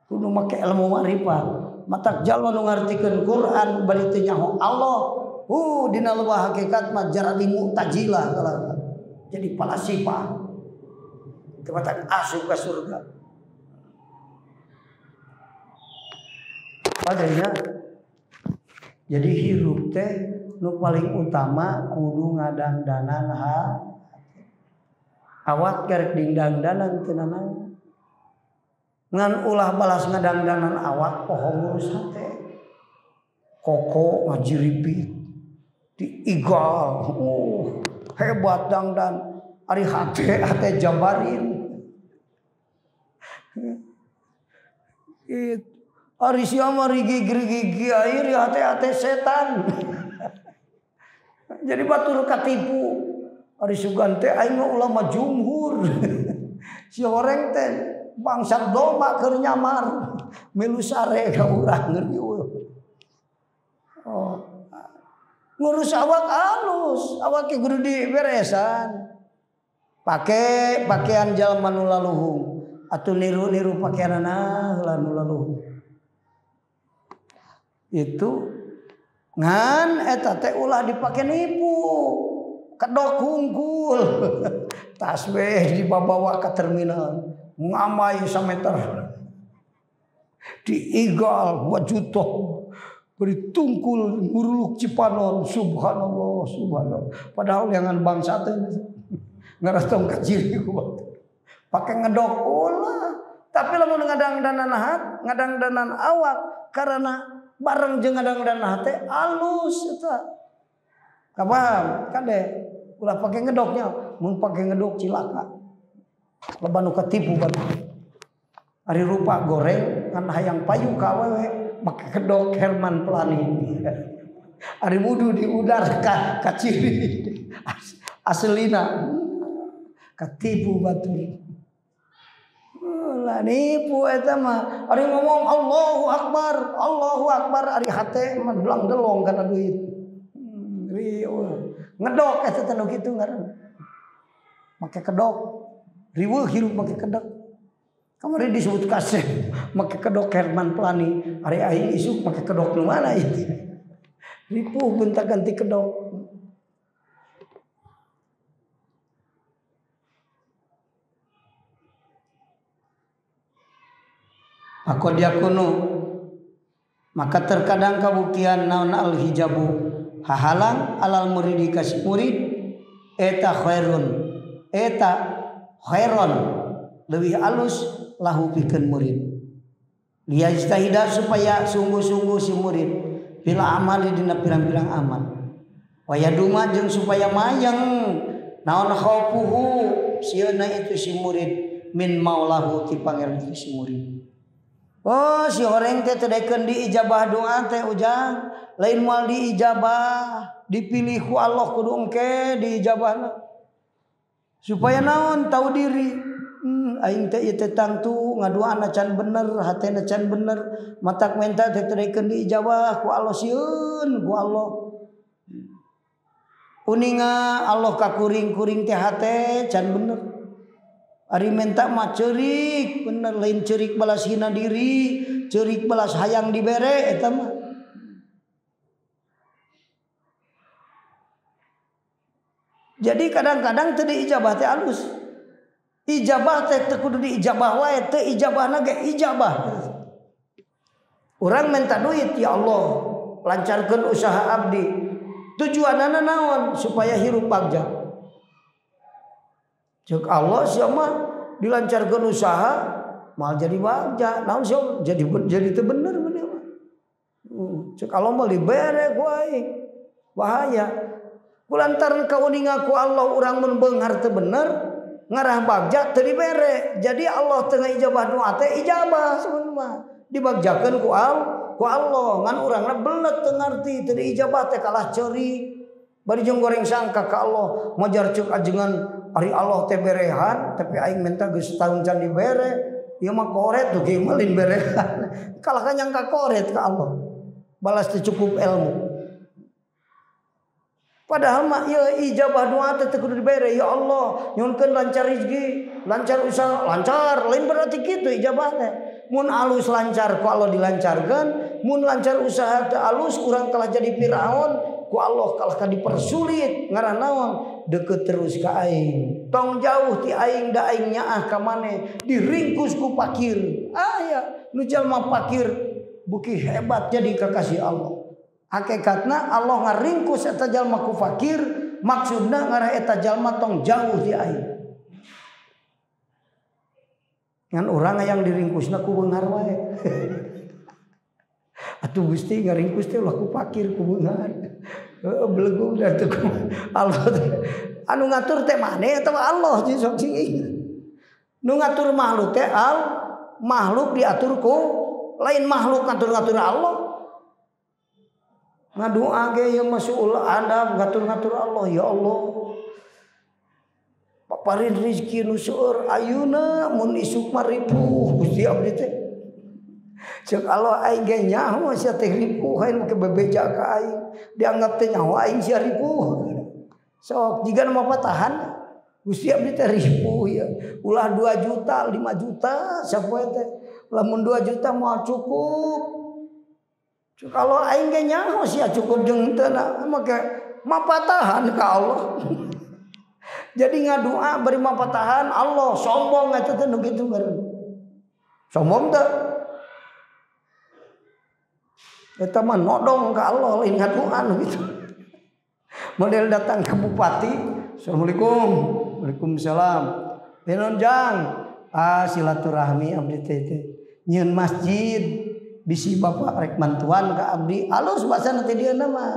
[SPEAKER 1] Kudu make ilmu ma'rifat. Matak jalma nu ngartikeun Quran bari teu nyaho Allah. Dina leuwih hakikat mah jaradi mu'tazilah kalana. Jadi falasifah. Teu matak asup ka surga. Padahal jadi hirup teh nu paling utama kudu ngadangdanan ha. Awak kerek dingdangdanan teu nanaon. Ngan ulah balas ngadangdanan awak poho ngurus hate. Koko ngajiripit diigal, hebat dangdan, ari hate hate jabarin. Itu ari sia mah rigig-rigig air hate hate setan. Jadi batur katipu. Ari sugan teh aing mah ulama jumhur. Si horeng teh bangsat domba keur nyamar milu sare ka urang ngeri. Oh. Ngurus awak alus, awak ge kudu diberesan. Pake pakaian jalma nu laluhung atuh niru-niru pakaianana heula nu laluhung. Itu ngan eta teh ulah dipake nipu. Kedok hungkul. Tas we dibawa ka terminal, ngamai sameter. Diigal 2 juta. Beri tungkul nguruluk Cipanon, subhanallah, subhanallah. Padahal jangan bangsa teh ngarastong ka ciri ku batur. Pake ngedok ulah. Tapi lamun ngadangdanan hat, ngadangdanan awak karena bareng jeung ngadangdanan hate alus eta. Kapaham? Kade ulah pake ngedoknya, mun pake ngedok cilaka. Loba nu katipu batur. Ari rupa goreng ngan hayang payu ka awewe make kedok Herman Pelani. Ari wudu diudar ka ciri aslina. Katipu batur. Lah nipu eta mah. Ari ngomong Allahu Akbar, Allahu Akbar ari hate mah belang delong kana duit. Riweuh. Ngedok eta teh nu kitu ngaranna. Make kedok. Riweuh hirup make kedok. Kamari disebut kasih make kedok Herman Pelani. Ari aing isuk make kedok nu mana ieu? Ripuh gonta ganti kedok. Aku diakunu maka terkadang kabuktian naon al hijabu hahalang alal muridi kasih murid eta khairun eta khairon leuwih alus lahu pikeun murid liyajtahida supaya sungguh-sungguh si murid bila amali dina pirang-pirang amal wayaduma jeung supaya mayang naon khaufuhu sieuna itu si murid min maulahu ti pangeran itu si murid. Oh si horeng teh teu daekeun diijabah doa teh ujang lain moal diijabah dipilih ku Allah kudu engke diijabahna supaya naon tahu diri. Aing teh ieu teh tangtu ngaduana can bener hatena can bener matak menta teh teu daekeun diijabah ku Allah sieun ku Allah uninga Allah ka kuring-kuring teh hate can bener. Ari menta mah ceurik bener lain ceurik balas hina diri ceurik balas hayang dibere eta mah. Jadi kadang-kadang teu diijabah teh alus. Ijabah teh teu kudu diijabah wae teu ijabahna ge ijabah. Urang minta duit ya Allah lancarkeun usaha abdi. Tujuanana naon supaya hirup bagja. Cek Allah siapa dilancarkan usaha mal jadi bagja naon siapa jadi teu bener bener mah. Cek Allah mah dibere ku aing. Bahaya. Kulantaran kauninga ku Allah urang mun beunghar teu bener ngarah bagja teu dibere. Jadi Allah teu ijabah doa teh ijabah sebenarnya mah. Dibagjakeun ku Allah ngan urangna belet teu ngarti teu diijabah teh kalah ceurik. Bari jeung goreng sangka ka Allah majar ceuk ajengan ari Allah teh berehan tapi aing minta geus tahun can dibere ieu mah koret tuh ge malin berehan kalah ka nyangka koret ka Allah balas teu cukup ilmu padahal mah ieu ijabah doa teh teu kudu dibere ya Allah nyuhunkeun lancar rezeki lancar usaha lancar lain berarti kitu ijabah teh mun alus lancar ku Allah dilancarkeun mun lancar usaha teu alus urang kalah jadi Firaun ku Allah kalah ka dipersulit ngarah naon deket terus ka aing tong jauh ti aing da aing nyaah ka maneh diringkus ku pakir aya nu jalma pakir buki hebat jadi kekasih Allah hakikatna Allah ngaringkus eta jalma ku fakir maksudna ngarah eta jalma tong jauh ti aing ngan urang yang diringkusna ku beunghar wae atuh Gusti ngaringkus teh ulah ku fakir ku beunghar belegug da teu Allah anu ngatur teh maneh atawa Allah sok cing nu ngatur makhluk teh al makhluk diatur ku lain makhluk ngatur-ngatur Allah ngadoa ge ieu mah suul adab ngatur-ngatur Allah ya Allah paparin rezeki nu seueur ayeuna mun isuk mah ripuh Gusti abdi teh cek Allah aing ge nyaho sia teh ripuh aing make bebeja ka aing dianggap teh nyaho aing sia ripuh sok jiga mah patahan Gusti abdi teh ripuh ya ulah 2 juta 5 juta sapoe teh lamun 2 juta moal cukup cek Allah aing ge nyaho sia cukup jeung teu make mapatahan ka Allah. Jadi ngadoa bari mapatahan Allah sombong eta teh nu kitu ngaranna sombong teh eta mah nodong ka Allah lain ngadoa nu kitu. Model datang ke bupati, assalamualaikum, waalaikumsalam. Benon jang, ah silaturahmi abdi teh teh. Nyieun masjid bisi bapak rek mantuan ka abdi, alus basana teh dieuna mah.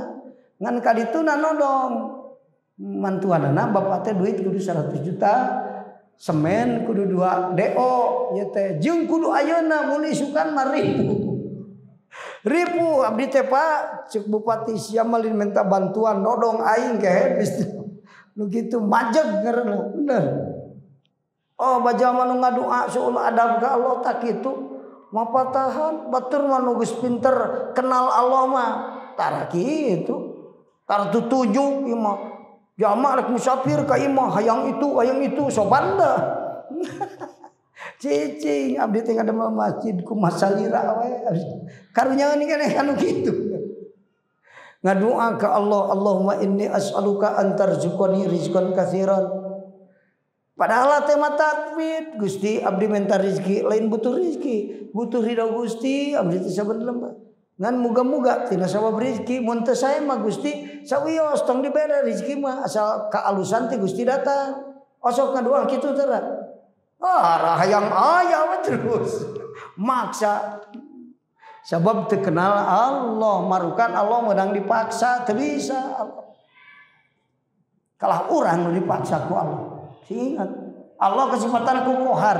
[SPEAKER 1] Ngan ka dituna nodong. Mantuanana bapak teh duit kudu 100 juta, semen kudu 2 DO ieu teh jeung kudu ayeuna mun isukan mah ribu. Ribu abdi teh Pak cek bupati sia malin minta bantuan nodong aing ke nu kitu majeg ngaranna bener. Oh baja mah nu ngadoa suul adab ka Allah tak kitu mapatahan batur mah nu geus pinter kenal Allah mah tara kitu tara tutujuk ieu mah jamaah rek musafir ka imah hayang itu soban dah. Cicing abdi teh ngadamel masjid ku masalira we. Karunya ini kan anu kitu. Ngadoa ka Allah, Allahumma inni as'aluka an tarzuqani rizqan katsiran. Padahal tema takwid, Gusti abdi minta rizki, lain butuh rizki, butuh ridho Gusti, abdi teh saben lembah. Ngan muga-muga tina sabab rizki, mun teu sae mah Gusti sawios tong dibere rizki mah asal kaalusan ti Gusti datang. Osok ngadoa kitu teh. Ah, hayang aya we terus. Maksa. Sebab terkenal Allah, marukan Allah menang dipaksa, teu bisa Allah. Kalah urang nu dipaksa ku Allah. Ingat, Allah kesempatan ku kohar.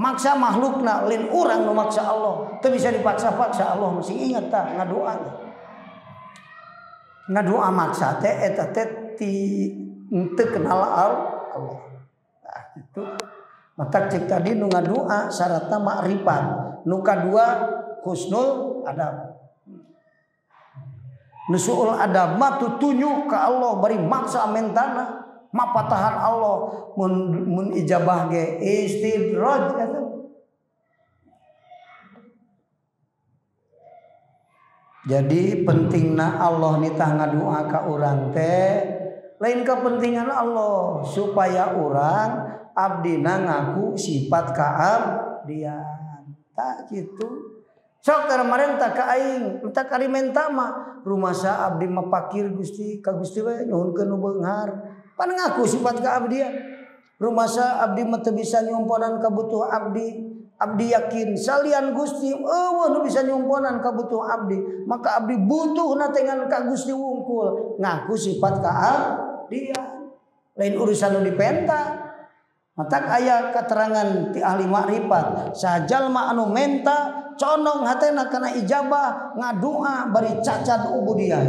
[SPEAKER 1] Maksa makhlukna lain urang nu maksa Allah. Teu bisa dipaksa-paksa Allah, mesti ingat tah ngadoa. Ngadoa maksa teh eta teh ti teu kenal Allah. Nah, itu. Matak cek tadi nu ngadoa syaratna makrifat. Nu kadua husnul adab. Nusuul adab mah tutunjuk ka Allah bari maksa mentana mapatahan Allah mun ijabah ge istidraj eta. Jadi pentingna Allah nitah ngadoa ka urang teh lain kepentingan Allah supaya urang abdina ngaku sifat kaabdian. Tak gitu. Sok marenta ka aing, entah kari menta mah rumasa abdi mah pakir Gusti, ka Gusti we nyuhunkeun nu beunghar. Pan ngaku sifat kaabdian. Rumasa abdi mah teu bisa nyumponan kabutuh abdi. Abdi yakin salian Gusti eueuh nu bisa nyumponan kabutuh abdi, maka abdi butuhna teh ngan ka Gusti wungkul. Ngaku sifat kaabdian. Lain urusan nu dipenta. Matak aya keterangan ti ahli makrifat, sajalma anu menta condong hatena kana ijabah ngadoa bari cacat ubudiyah.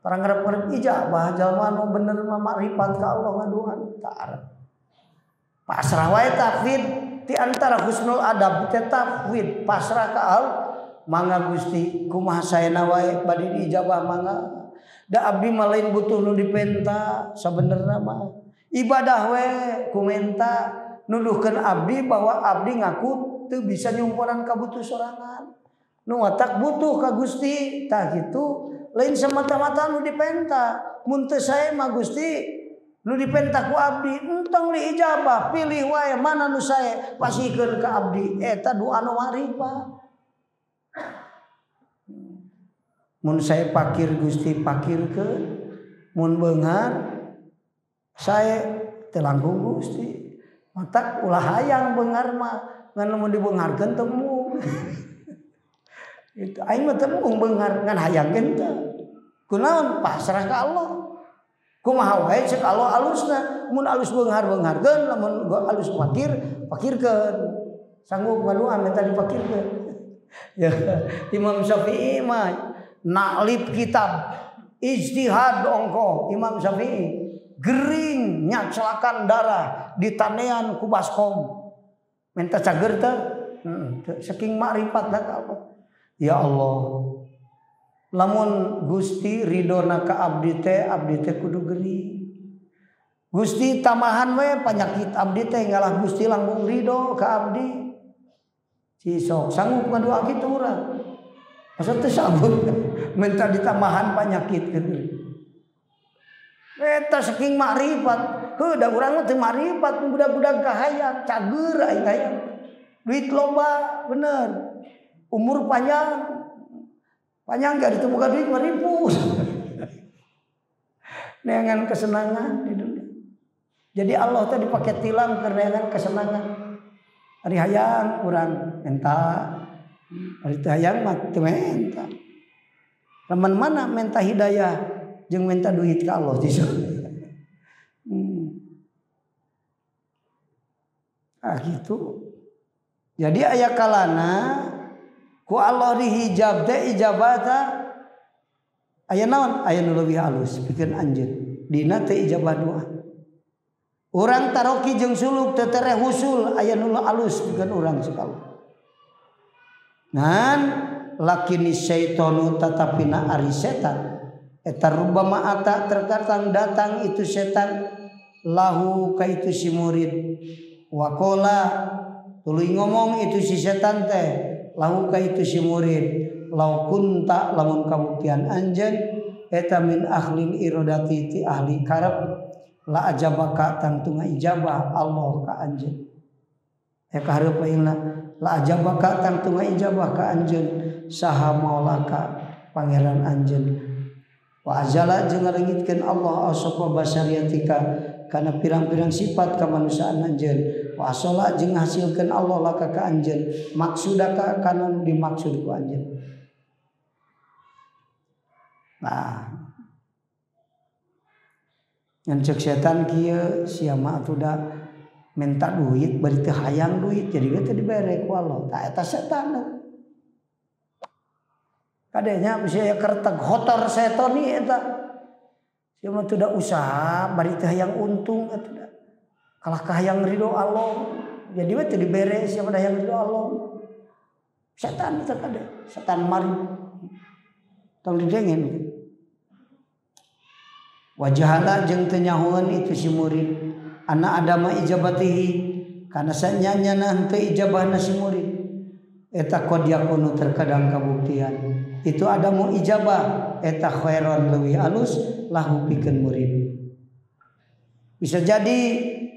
[SPEAKER 1] Para ngarep-ngarep ijabah jalma anu bener mah makrifat ka Allah ngadoa tar. Pasrah wae tafwid ti antara husnul adab teh tafwid, pasrah ka Allah. Mangga Gusti kumaha saena wae bade diijabah mangga. Da abdi mah lain butuh nu dipenta sabenerna mah. Ibadah we kumenta nuduhkeun abdi bahwa abdi ngaku teu bisa nyumponan kabutuh sorangan. Nu watak butuh ka Gusti tah kitu lain semata-mata nu dipenta. Mun teu sae mah Gusti nu dipenta ku abdi entong diijabah pilih wae mana nu sae pasihkeun ka abdi eta doa nu marifat. Mun sae pakir Gusti pakirkeun, mun beunghar sae teu langkung Gusti. Matak ulah hayang beunghar mah ngan mun dibeungharkeun teu embung. Itu aing mah teu embung beunghar ngan hayang ge teu. Kunaon pasrah ka Allah. Kumaha wae cek Allah alusna, mun alus beunghar beungharkeun, lamun alus pakir pakirkeun. Sanggup ngadoa minta dipakirkeun. Ya, Imam Syafi'i mah naklif kitab ijtihad ongko Imam Syafi'i gering nyaclakan darah di tanean ku baskom minta cager teh saking makrifat ka Allah. Ya Allah lamun Gusti ridona ka abdi teh kudu gering. Gusti tamahan we panyakit abdi teh ngalah Gusti langkung ridho ka abdi. Cisok sanggup ngadoa kitu urang. Masa teu sanggup minta ditambahan penyakit gitu. Eta saking makrifat, heuh da urang mah teu makrifat, budak-budak kahayang, cager aing hayang. Duit loba bener. Umur panjang. Panjang gak ditemukan duit mah ribu. Neangan kesenangan di dunia. Jadi Allah teh dipake tilam keur neangan kesenangan. Ari hayang urang menta. Ari teu hayang mah teu menta. Lamun mana menta hidayah jeung menta duit ka Allah ti. Ah gitu. Jadi aya kalana ku Allah dihijab teh ijabah aya naon? Aya nu leuwih alus pikeun anjeun. Dina teh ijabah doa. Urang taroki jeung suluk teu tereh husul aya nu alus pikeun urang sakala. Ngan lakini syaitonu tatapina ari setan eta rubama ata terkadang datang itu setan lahu ka itu si murid wakola tuluy ngomong itu si setan teh lahu ka itu si murid lau kunta lamun kabuktian anjeun eta min ahlil iradati ti ahli karep la ajabaka tangtu ijabah Allah ka anjeun. Ya kahareup ayeuna la ajabaka tangtu ijabah ka anjeun saha maulaka pangeran anjeun. Wa azala jeung ngalengitkeun Allah sapa basariatika kana pirang-pirang sifat kamanusiaan anjeun. Wa asala jeung ngahasilkeun Allah laka ka anjeun maksudaka kana nu dimaksud ku anjeun. Nah, ngan ceuk setan kieu sia mah atuh da minta duit bari teu hayang duit jadi we teu dibere ku Allah. Tah eta setan. Kadenya bisa ya kerteg hotor setoni eta. Sia mah teu da usaha bari teu hayang untung atuh da. Kalah ka hayang ridho Allah. Jadi we teu dibere sia mah hayang ridho Allah. Setan eta kade, setan mari. Tong didengen. Wajahala jeung teu nyahoeun itu si murid ana adama ijabatihi kana sanyanyana henteu ijabahna si murid eta qad yakunu terkadang kabuktian itu adamu ijabah eta khairon leuwih alus lahu pikeun murid. Bisa jadi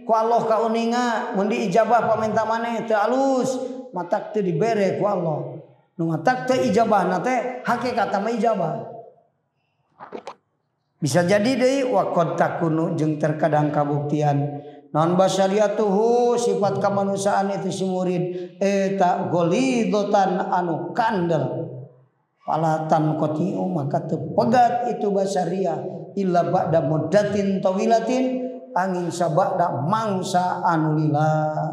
[SPEAKER 1] ku Allah kauninga mun diijabah paminta maneh teu alus matak teu dibere ku Allah. Nu matak teu ijabahna teh hakikatna mah ijabah. Bisa jadi deui wa qad takunu jeung terkadang kabuktian non basyariatuhu sifat kemanusiaan itu si murid eta golidotan anu kandel falatan qotiu maka teu pegat itu basyariah illa ba'da muddatin tawilatin angin sabada mangsa anu lila.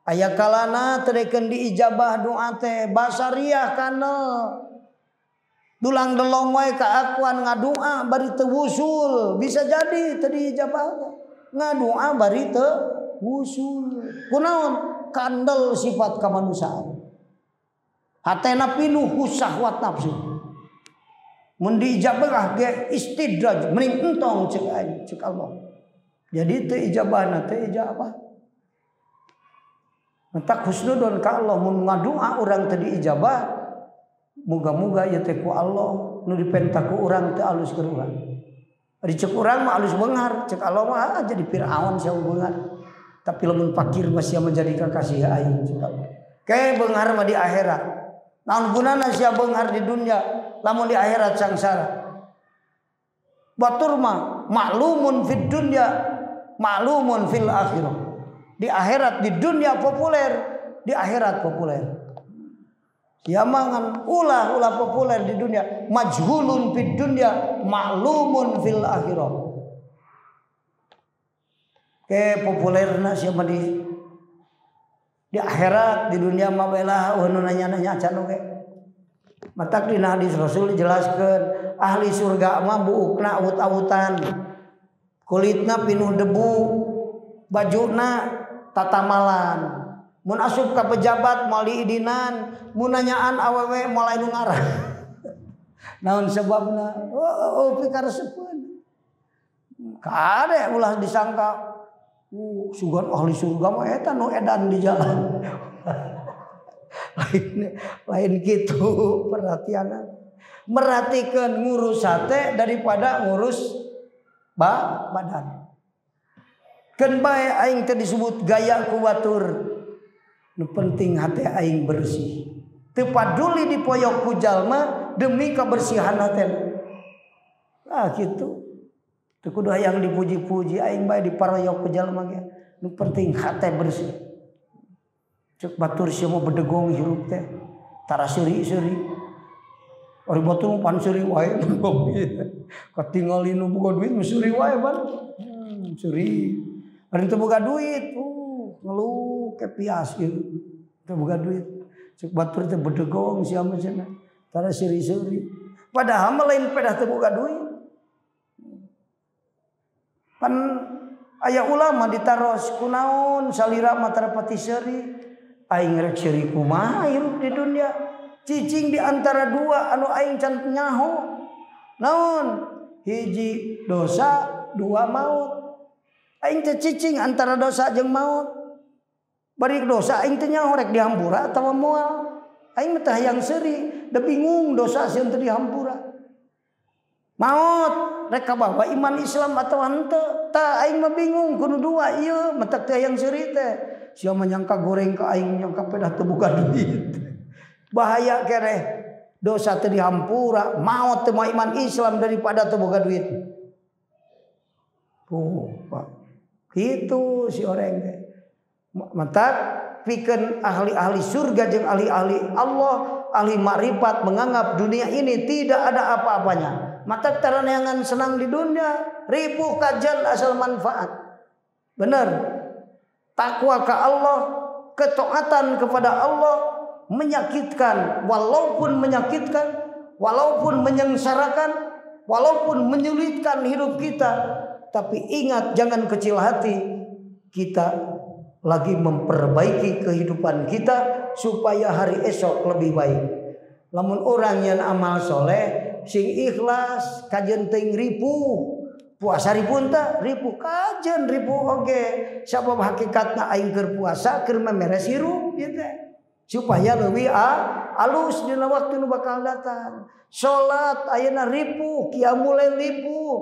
[SPEAKER 1] Aya kalana teu reken diijabah doa teh basyariah kandel dulang delong wae kaakuan ngadua bari teu wusul. Bisa jadi teu diijabah ngadua bari teu wusul. Kunaon? Kandel sifat kemanusiaan. Hatena pinuh syahwat nafsu. Mun diijabah ge istidraj mending entong ceuk aing ceuk Allah. Jadi teu ijabahna teu ijabah. Mentak husnudon ka Allah mun ngadua urang teu diijabah muga-muga ieu teh ku Allah nu dipenta ku urang teu alus keur urang. Ari ceuk urang mah alus beunghar, ceuk Allah mah jadi Firaun sia beunghar. Tapi lamun fakir mah sia menjadi kakasih aing ceuk Allah. Ke beunghar mah di akhirat. Naon gunana sia beunghar di dunia lamun di akhirat sangsara. Batur mah maklumun fid dunya, maklumun fil akhirah. Di akhirat di dunia populer, di akhirat populer. Ya mangan ulah ulah populer di dunia, majhulun fid dunya, maklumun fil akhirah. Ke populerna siapa di akhirat, di dunia mah belah nu nanya-nanya acan oge. Matak dina hadis Rasul dijelaskeun ahli surga mah buukna awut-awutan. Kulitna pinuh debu, bajuna tatamalan. Mun asup ka pejabat moal diidinan, mun nanyaan awewe moal anu ngarah. Naon sebabna? Oh, pikaresepeun. Kade ulah disangka sugan ahli surga mah eta nu edan di jalan. Lain gitu perhatian. Merhatikan ngurus hate daripada ngurus badan. Keun bae aing teh disebut gaya ku batur. Nu penting hati aing bersih. Teu paduli dipoyok ku jalma demi kebersihan hati. Ah gitu. Teu kudu hayang dipuji-puji aing bae diparoyok ku jalma ge. Nu penting hati bersih. Cek batur sia mah bedegong hirup teh. Tara seuri-seuri. Ari batur mah pan seuri wae. Katingali nu boga duit mah seuri wae pan. Seuri. Ari teu boga duit, ngeluh kepias gitu. Teu boga duit. Cek batur teh bedegong sia mah cenah. Tara seuri-seuri. Padahal mah lain pedah teu boga duit. Pan aya ulama ditaros kunaon salira mah tara pati seuri. Aing rek seuri kumaha hirup di dunia. Cicing di antara dua anu aing can nyaho. Naon? Hiji dosa, dua maut. Aing teh cicing antara dosa jeung maut. Bari dosa aing teh nyaho rek dihampura atawa moal. Aing mah teu hayang seuri, da bingung dosa sieun teu dihampura. Maot rek kabawa iman Islam atau henteu. Tah aing mah bingung kudu dua ieu matak teu hayang seuri teh. Sia mah nyangka goreng ka aing nyangka pedah teu boga duit. Bahaya kereh. Dosa teu dihampura, maot teu iman Islam daripada teu boga duit. Oh, Pak. Gitu si orang teh. Matak pikeun ahli-ahli surga jeung ahli-ahli Allah, ahli makrifat menganggap dunia ini tidak ada apa-apanya. Matak taraneangan senang di dunia, ripuh kajian asal manfaat. Bener. Takwa ke Allah, ketaatan kepada Allah menyakitkan, walaupun menyakitkan, walaupun menyengsarakan, walaupun menyulitkan hidup kita, tapi ingat jangan kecil hati. Kita lagi memperbaiki kehidupan kita supaya hari esok lebih baik. Lamun orang yang amal soleh sing ikhlas kajen teuing ripuh. Puasa ripuh teh ripuh kajen ripuh oge. Sabab hakikatna aing keur puasa keur memeres hirup ieu teh. Supaya leuwih alus dina waktu nu bakal datang. Salat ayeuna ripuh, qiyamul lail ripuh,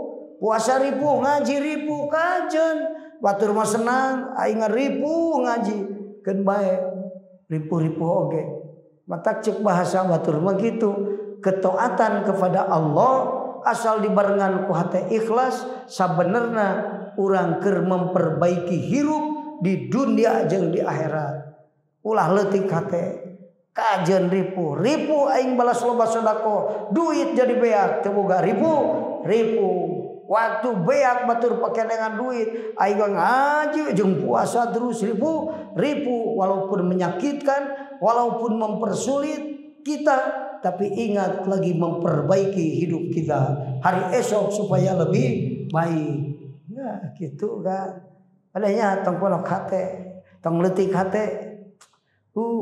[SPEAKER 1] puasa ripuh, ngaji ripuh kajen. Batur mah senang aing ripuh ngaji keun bae ripuh-ripuh oge. Matak cek bahasa batur mah gitu, ketaatan kepada Allah asal dibarengan ku hate ikhlas sabenerna urang keur memperbaiki hirup di dunia jeung di akhirat. Ulah leutik hate kajen ripuh, ripuh aing balas loba sedekah, duit jadi beak teu boga ripuh, ripuh. Waktu beak batur pakai dengan duit, aing ngaji jeung puasa terus ripuh, ripuh walaupun menyakitkan, walaupun mempersulit kita, tapi ingat lagi memperbaiki hidup kita hari esok supaya lebih baik. Ya gitu kan. Adanya tong ponok hate, tong leutik hate.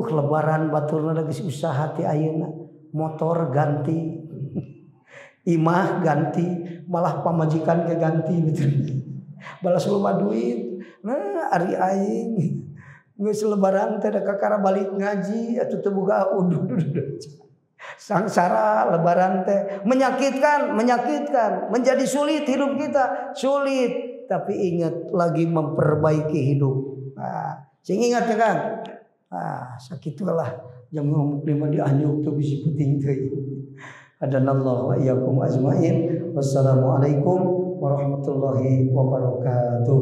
[SPEAKER 1] Lebaran baturna geus usaha ti ayeuna, motor ganti. Imah ganti, malah pamajikan ke ganti gitu. Balas loba duit. Nah, ari aing geus lebaran teh kakara balik ngaji atuh teu boga udud. Sangsara lebaran teh menyakitkan, menyakitkan, menjadi sulit hidup kita, sulit, tapi ingat lagi memperbaiki hidup. Nah, sing ingat ya kan. Ah, sakitulah jam 5 dianyuk teu bisi penting teuing. Hadanallahu wa iyyakum ajmain. Wassalamualaikum warahmatullahi wabarakatuh.